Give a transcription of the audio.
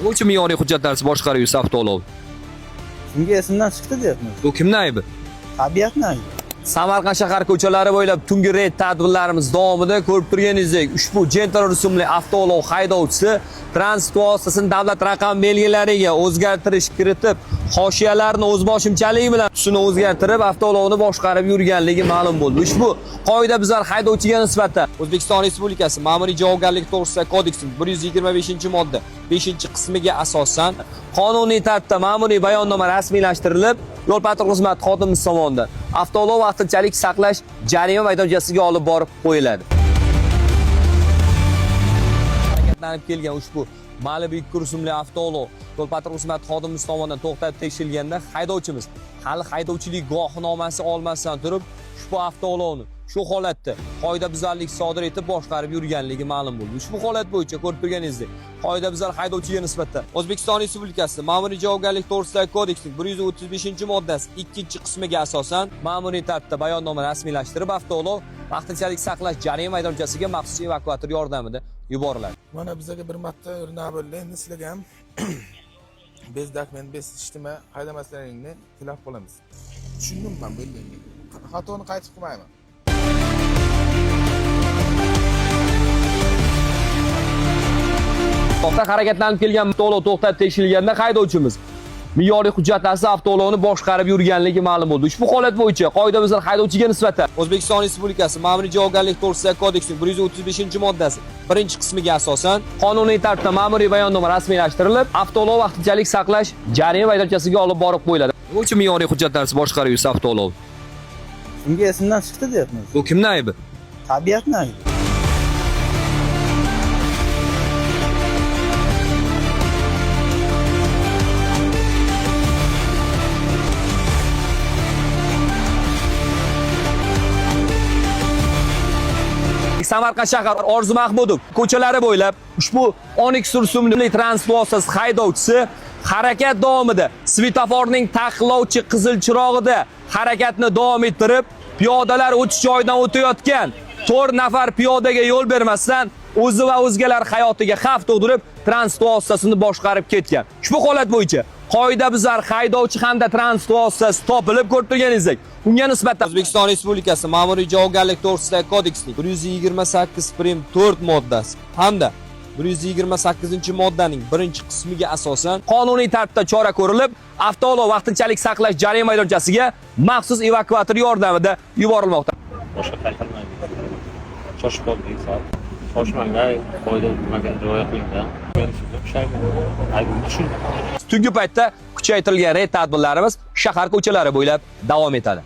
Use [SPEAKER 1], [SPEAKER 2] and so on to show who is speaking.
[SPEAKER 1] Nima uchun me'yoriy hujjatlarsiz boshqarib yursa avtoulov?
[SPEAKER 2] Shunga esimdan chiqdi deyapmiz.
[SPEAKER 1] Bu kimning aybi?
[SPEAKER 2] Tabiatni aybi.
[SPEAKER 1] Samarqand shahar ko'chalari bo'ylab tungi reyd tadbirlarimiz davomida ko'rib turganingizdek, ushbu Gentra rusumli avtoulov haydovchisi transport vositasini davlat raqam belgilariga o'zgartirish kiritib, hoshiyalarni o'zboshimchalik bilan tusini o'zgartirib, avtoulovni boshqarib yurganligi ma'lum bo'ldi. Ushbu qoidabuzar haydovchiga nisbatan O'zbekiston Respublikasi Ma'muriy javobgarlik to'g'risidagi kodeksining 125-modda 5-qismiga asosan qonuniy tartibda ma'muriy bayonnoma rasmiylashtirilib, yo'l patrul xizmati xodimi tomonidan avtoulov vaqtinchalik saqlash jarima maydonchasiga olib borib qo'yiladi. Harakatlanib kelgan ushbu Malibu 2 rusumli avtoulov yo'l patrul xizmati xodimi tomonidan to'xtatib tekshirilganda haydovchimiz hali haydovchilik guvohnomasi olmasdan turib ushbu avtoulovni shu holatda qoidabuzarlik sodir etib boshqarib yurganligi ma'lum bo'ldi. Ushbu holat bo'yicha ko'rib turganingizdek, qoidabuzar haydovchiga nisbatan O'zbekiston Respublikasi Ma'muriy javobgarlik to'g'risidagi kodeksning 135-moddasi 2-qismiga asosan ma'muriy tartibda bayonnoma rasmiylashtirib, avtoulov vaqtinchalik saqlash jarima maydonchasiga maxsus evakuator yordamida yuboriladi.
[SPEAKER 3] Mana bizaga bir marta o'rnak bo'ldi. Endi sizlarga ham bez dokument, bez ijtimoiy haydamasliklaringni tilab qolamiz. Tushundim man bo'ldi endi. Xatoni qaytib qilmayman.
[SPEAKER 1] To'xta harakatlanib kelgan avtoulov to'xtatib tekshirilganda haydovchimiz me'yoriy hujjatlarsiz avtoulovni boshqarib yurganligi ma'lum bo'ldi. Ushbu holat bo'yicha qoidabuzar haydovchiga nisbatan O'zbekiston Respublikasi Ma'muriy javobgarlik to'g'risidagi kodeksning 135-moddasi 1-qismiga asosan qonuniy tartibda ma'muriy bayonnoma rasmiylashtirilib, avtoulov vaqtinchalik saqlash jarima maydonchasiga olib borib qo'yiladi. Nima uchun me'yoriy hujjatlarsiz boshqarib yursa avtoulov?
[SPEAKER 2] Shunga esimdan chiqdi deyapmiz.
[SPEAKER 1] Bu kimning aybi?
[SPEAKER 2] Tabiatni aybi.
[SPEAKER 1] Samarqand shahar Orzu Mahmudov ko'chalari bo'ylab ushbu Onix rusumli transport vositasi haydovchisi harakat davomida svetoforning taqiqlovchi qizil chirog'ida harakatni davom ettirib, piyodalar o'tish joyidan o'tayotgan 4 nafar piyodaga yo'l bermasdan o'zi va o'zgalar hayotiga xavf tug'dirib, transport vositasini boshqarib ketgan. Ushbu holat bo'yicha qoidabuzar haydovchi hamda transport vositasi topilib, ko'rib turganingizdek, unga nisbatan O'zbekiston Respublikasi Ma'muriy javobgarlik to'g'risidagi kodeksning 128 prim 4 moddasi hamda 128-moddaning 1-qismiga asosan qonuniy tartibda chora ko'rilib, avtoulov vaqtinchalik saqlash jarima maydonchasiga maxsus evakuator yordamida yuborilmoqda.
[SPEAKER 4] Boshqa qaytarmaydi. Shoshib qoldik sal. Shoshmanglar, qoida nimaga rioya qilinglar. Men tushundim, aybimni tushundim.
[SPEAKER 1] Tungi paytda kuchaytirilgan reyd tadbirlarimiz shahar ko'chalari bo'ylab davom etadi.